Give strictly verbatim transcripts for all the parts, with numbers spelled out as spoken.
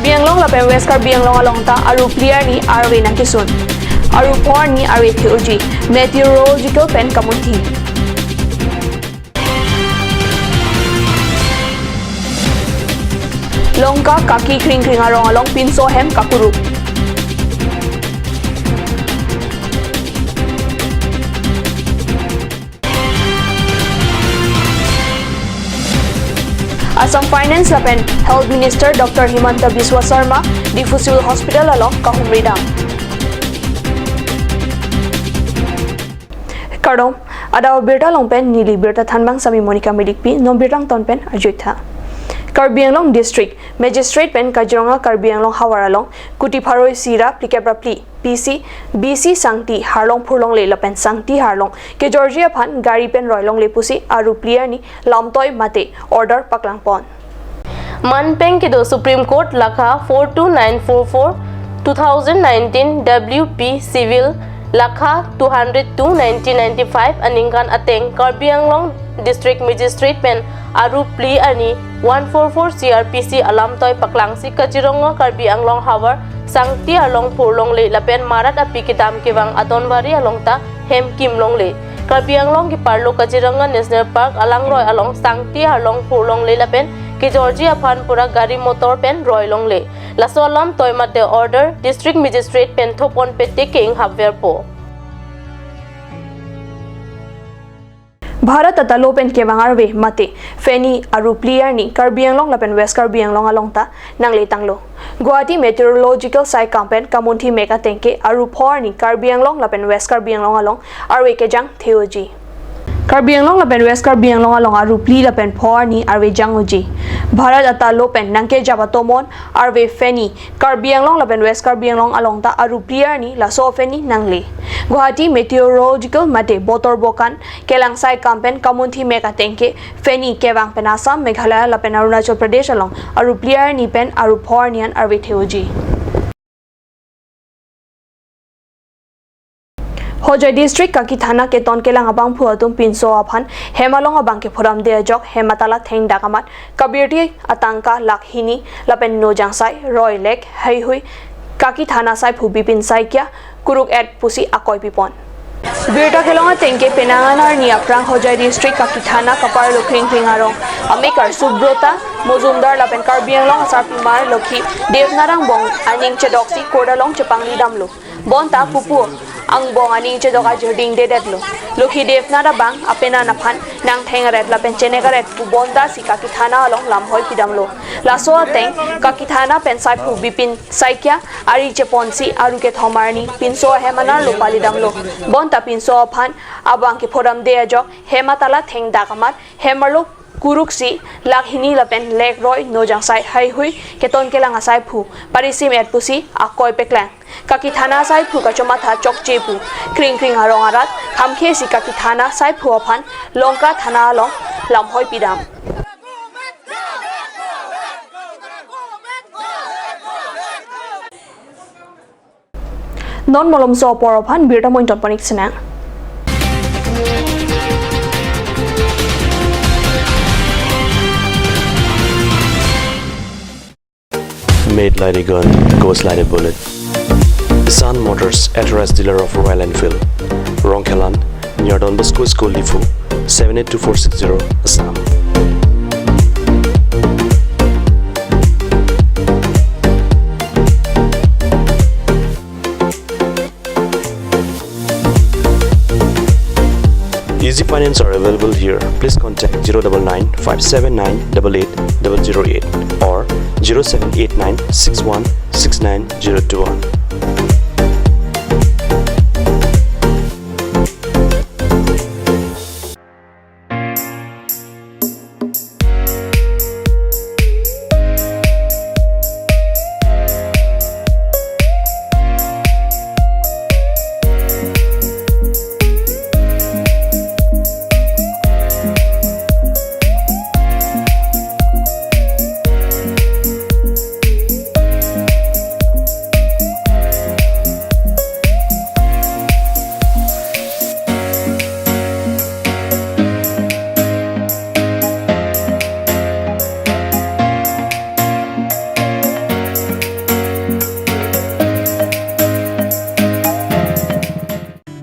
Karbi Anglong lapen West Karbi Anglong along ta aru phli arni arve nangkesun. Aru pho arni arve the-oji. Meteorological pen kamunthi. Longka kaki kring kring arong along pinso hem kakuruk. Assam Finance lapen Health Minister Doctor Himanta Biswa Sarma Diphu Civil Hospital along kahumri dam. Kardom, adap abirta along pen neli birta thanbang Sami Monica Medikpi, non birta angton pen arjuitha. Karbi Anglong District Magistrate pen Kaziranga Karbi Anglong havar along kuti pharo isi ra phlikep ra phli P C, B C sangti harlong phurlongle lapen sangti harlong kejorji aphan gari pen roilongle pusi aru phli arni lamtoi mate order paklangpon. Manpeng kedo Supreme Court lakha four two nine four four two thousand nineteen W P Civil lakha two hundred two nineteen ninety-five aningkan ateng Karbi Anglong District Magistrate pen aru phli arni one four four C R P C alamtoi paklangsi Kaziranga Karbi Anglong havar sangti arlong phurlongle lapen marat api kedam kevang atonvari along ta hem kimlongle. Karbi Anglong keparlo Kaziranga National Park alangroi along sangti arlong phurlongle lapen kejorji aphan pura gari motor pen roilongle. Laso alamtoi mate order District Magistrate pen thopon pete ke-inghap verpo. Bharat ata lo pen kevang arve mate pheni aru phli arni Karbi Anglong lapen West Karbi Anglong along ta nangletanglo. Guwahati Meteorological Saikam pen kamunthi mek ateng ke aru pho arni Karbi Anglong lapen West Karbi Anglong along arve kejang the-oji. Karbi Anglong lapen West Karbi Anglong along aru phli lapen pho arni arve jang-oji. Bharat ata lo pen nangkejap atomon arve pheni Karbi Anglong lapen West Karbi Anglong along ta aru phli arni laso pheni nangle. Guwahati Meteorological mate botor bokan kelang saikam pen kamunthi mek ateng ke pheni kevang pen Assam, Meghalaya lapen Arunachal Pradesh along aru phli arni pen aru pho arni an arve the-oji. Hojai District Kaki Thana keton kelang abangphu atum pinso aphan hem along abang kephodamde ajok hem atala thengdak amat kabirti atangka lakh hini lapen nojangsai roi lek heihui Kaki Thana saiphu Bipin Saikia kuruk et pusi akoi pipon. Birta kelong ateng ke penang an arni aphrang Hojai District Kaki Thana kaparlo Kring Kring arong amekar Subrota Mojumdar lapen Karbi Anglong asarpimar Lokhi Devnath angbong aning chedoksi court along chepangli damlo. Bonta pupu angbong aning chedok ajirding dedetlo. Lokhi Devnath abang apenan aphan nangtheng aret lapen chenek aret pu bonta si Kaki Thana along lamhoi pidamlo. Laso ateng Kaki Thana pen saiphu Bipin Saikia ari cheponsi aru kethom arni pinso ahem anerlo palidamlo. Bonta pinso aphan abang kephodamde ajok hem atala thengdak amat hem arlo kuruksi lakh hini lapen lek roi nojangsai heihui keton kelang asaiphu parisim et pusi akoi paklang. Kaki Thana saiphu kachomatha chokche pu Kring Kring arong arat khamkhe si Kaki Thana saiphu aphan Longka Thana along lamhoi pidam. Non malomso apor aphan birta mo ington panik sinang. Made like a gun, goes like a bullet. Sun Motors, authorized dealer of Royal Enfield, Rongkhelan, near Don Bosco School, Diphu, seven eight two four six zero, Assam. Easy finance are available here. Please contact zero double nine five seven nine double eight double zero eight or zero seven eight nine six one six nine zero two one.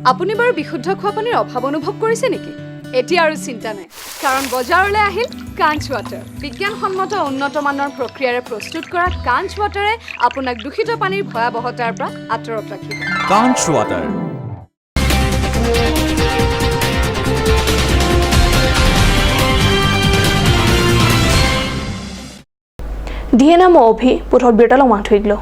আপুনি বাৰু বিশুদ্ধ খোৱা পানীৰ অভাৱ অনুভৱ কৰিছে নেকি? এতিয়া আৰু চিন্তা নাই, কাৰণ বজাৰলৈ আহিল কাঞ্চ ৱাটাৰ। বিজ্ঞানসন্মত উন্নত মানৰ প্ৰক্ৰিয়াৰে প্ৰস্তুত কৰা কাঞ্চ ৱাটাৰে আপোনাক দূষিত পানীৰ ভয়াৱহতাৰ পৰা আঁতৰত ৰাখিব। কাঞ্চ water. Dihenam opi puthot birta long mangthuiklo.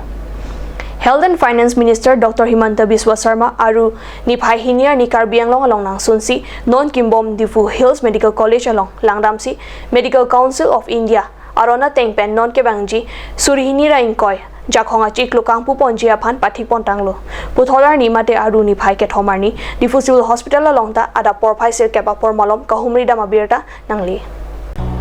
Health and Finance Minister Doctor Himanta Biswa Sarma aru niphai hini arni Karbi Anglong along nangsunsi non kimbom Diphu Hills Medical College along langdamsi Medical Council of India aron ateng pen non kevangji suri hini ra ingkoi jakhong achiklo kangpu ponji aphan pathik pontanglo. Puthot arni mate aru niphai kethom arni Diphu Civil Hospital along ta adap porphai sirkep apor malom kahumri dam abirta nangli.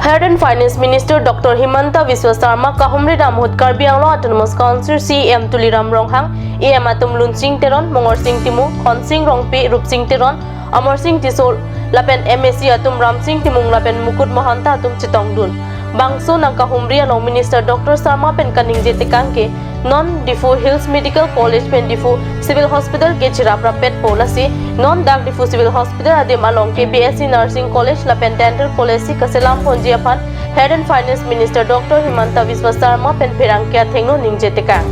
Health and Finance Minister Doctor Himanta Biswa Sarma kahumri dam ahut Karbi Anglong Autonomous Council C E M Tuliram Ronghang, E M atum Lunsing Teron, Mongorsing Timung, Khonsing Rongpi, Rupsing Teron, Amarsing Tisso lapen M A C atum Ramsing Timung lapen Mukut Mahanta atum chetongdun. Bangso nangkahumri along Minister Doctor Sarma pen kaningje tekang ke non Diphu Hills Medical College pen Diphu Civil Hospital ke chirap rapetpo, lasi non dak Diphu Civil Hospital adim along ke B S C Nursing College lapen Dental College si kaselam ponji aphan Health and Finance Minister Doctor Himanta Biswa Sarma pen pherangke athengno ningje tekang.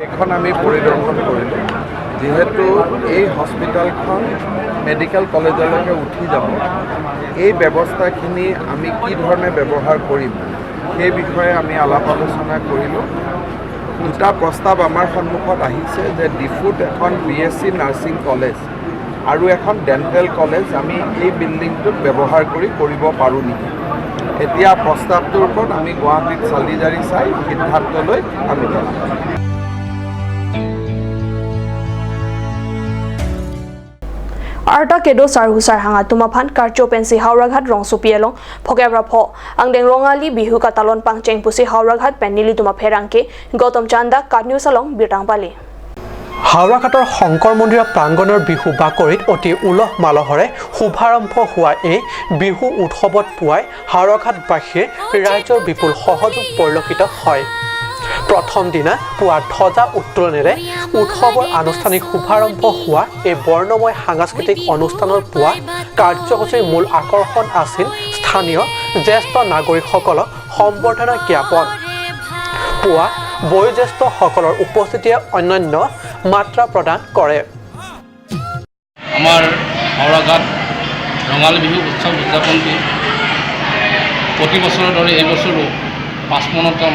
এখন আমি পৰিদৰ্শন কৰিলোঁ। যিহেতু এই হস্পিটেলখন মেডিকেল কলেজলৈকে উঠি যাব, এই ব্যৱস্থাখিনি আমি কি ধৰণে ব্যৱহাৰ কৰিম, সেই বিষয়ে আমি আলাপ আলোচনা কৰিলোঁ। দুটা প্ৰস্তাৱ আমাৰ সন্মুখত আহিছে যে ডিফুত এখন B S C nursing college আৰু এখন ডেণ্টেল কলেজ আমি এই বিল্ডিংটোত ব্যৱহাৰ কৰি কৰিব পাৰোঁ নেকি। এতিয়া প্ৰস্তাৱটোৰ ওপৰত আমি গুৱাহাটীত চালি জাৰি চাই সিদ্ধান্ত লৈ আমি জনাম। Arta kedo sarhu sarhang atum aphan karcho pensi Howraghat rongsopi along phokep ra pho angdeng Rongali Bihu katalon pangcheng pusi Howraghat pen nelitum apherangke Gautam Chanda KAT News along birta nangpale. হাওৰাঘাটৰ শংকৰ মন্দিৰৰ প্ৰাংগণৰ বিহু বাকৰিত অতি উলহ মালহেৰে শুভাৰম্ভ হোৱা এই বিহু উৎসৱত পুৱাই হাওৰাঘাটবাসীৰ ৰাইজৰ বিপুল সহযোগ পৰিলক্ষিত হয়। প্ৰথম দিনা পুৱা ধ্বজা উত্তোলনেৰে উৎসৱৰ আনুষ্ঠানিক শুভাৰম্ভ হোৱা এই বৰ্ণময় সাংস্কৃতিক অনুষ্ঠানৰ পুৱা কাৰ্যসূচীৰ মূল আকৰ্ষণ আছিল স্থানীয় জ্যেষ্ঠ নাগৰিকসকলক সম্বৰ্ধনা জ্ঞাপন। পুৱা বয়োজ্যেষ্ঠসকলৰ উপস্থিতিয়ে অনন্য মাত্ৰা প্ৰদান কৰে। আমাৰ হাওৰাঘাট ৰঙালী বিহু উৎসৱ উদযাপনটি প্ৰতি বছৰৰ দৰে এই বছৰো পাঁচমনতম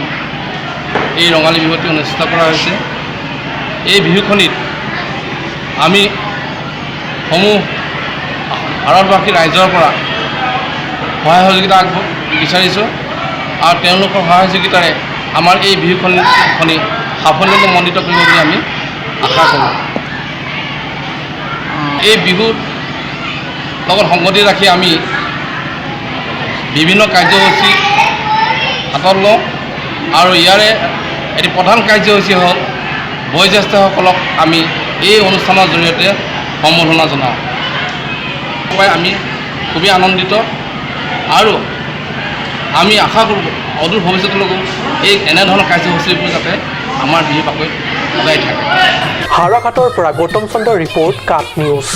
এই ৰঙালী বিহুটি অনুষ্ঠিত কৰা হৈছে। এই বিহুখনিত আমি সমূহ ভাৰতবাসী ৰাইজৰ পৰা সহায় সহযোগিতা আগব-, বিচাৰিছোঁ আৰু তেওঁলোকৰ সহায় সহযোগিতাৰে আমাৰ এই বিহুখন, খনি সাফল্যমণ্ডিত কৰিব বুলি আমি আশা কৰোঁ। এই বিহুত লগত সংগতি ৰাখি আমি বিভিন্ন কাৰ্যসূচী হাতত লওঁ আৰু ইয়াৰে এটি প্ৰধান কাৰ্যসূচী হ'ল বয়োজ্যেষ্ঠসকলক আমি এই অনুষ্ঠানৰ জৰিয়তে সম্বৰ্ধনা জনাওঁ। আমি খুবেই আনন্দিত আৰু আমি আশা কৰোঁ অদূৰ ভৱিষ্যতলৈকো এই এনেধৰণৰ কাৰ্যসূচীবোৰ যাতে আমাৰ বিহু বাকৰিত সদায় থাকে। হাওৰাঘাটৰ পৰা গৌতম চন্দ্ৰ ৰিপৰ্ট, কাট news.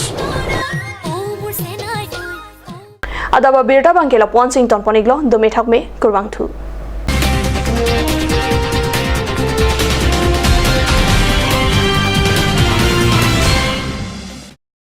Adap abirta abangke lapu-an si ingtonpon-iklo, dome thakme, kurvangthu.